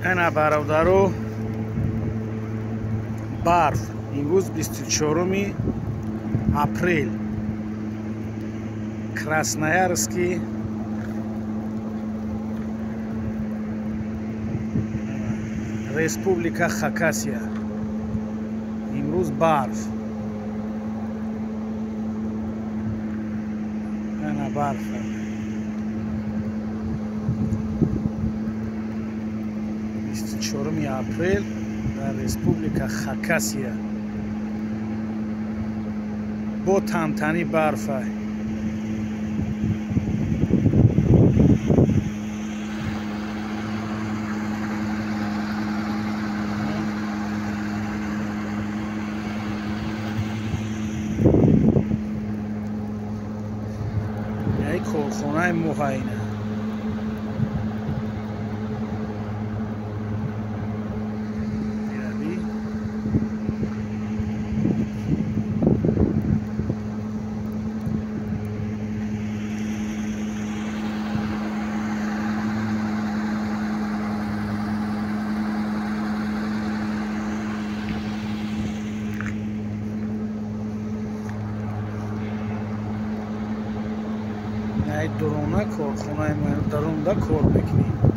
Ана бародаро, барф. Имрӯз 24 апрел. Красноярский, Республика Хакасия. Имрӯз барф. Ана барф. 24 апрел дар Республика Хакасия бо тантани барфа. Яи корхонаи муҳайна. Ай дурона корхонаи мо дарунда кор мекунем.